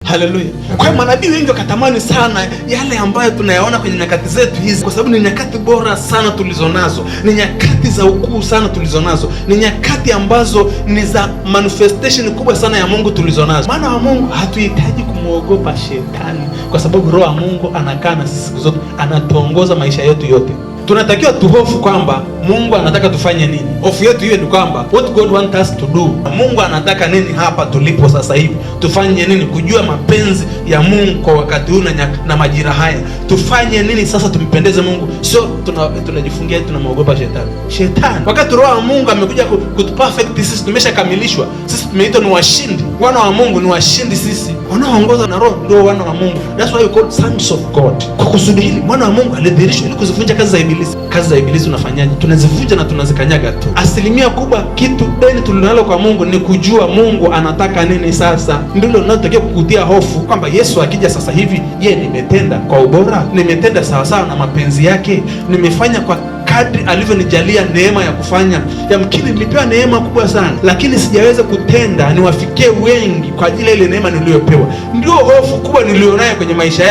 Haleluya! Kwa hiyo manabii wengi wakatamani sana yale ambayo tunayaona kwenye nyakati zetu hizi, kwa sababu ni nyakati bora sana tulizonazo, ni nyakati za ukuu sana tulizonazo, ni nyakati ambazo ni za manifestation kubwa sana ya Mungu tulizonazo. Maana wa Mungu hatuhitaji kumwogopa shetani, kwa sababu Roho wa Mungu anakaa na sisi siku zote, anatuongoza maisha yetu yote. Tunatakiwa tuhofu kwamba Mungu anataka tufanye nini. Hofu yetu hiyo ni kwamba what God want us to do, Mungu anataka nini hapa tulipo sasa hivi, tufanye nini? Kujua mapenzi ya Mungu kwa wakati huu na majira haya, tufanye nini sasa tumpendeze Mungu? Sio tunajifungia tunamwogopa shetani. Shetani wakati Roho wa Mungu amekuja kutuperfect sisi, tumeshakamilishwa sisi, tumeitwa ni washindi. Wana wa Mungu ni washindi sisi, wanaoongozwa na Roho ndio wana wa Mungu. That's why we call sons of God. Kwa kusudi hili mwana wa Mungu alidhihirishwa ili kuzivunja kazi za ibilisi. Kazi za ibilisi unafanyaje? Tunazivunja na tunazikanyaga tu. Asilimia kubwa kitu deni tulilonalo kwa Mungu ni kujua Mungu anataka nini sasa. Ndilo linalotakiwa kukutia hofu kwamba Yesu akija sasa hivi, je, nimetenda kwa ubora? Nimetenda sawasawa na mapenzi yake? Nimefanya kwa kadri alivyonijalia neema ya kufanya? Yamkini nilipewa neema kubwa sana, lakini sijaweza kutenda niwafikie wengi kwa ajili ya ile neema niliyopewa. Ndio hofu kubwa nilionayo kwenye maisha yangu.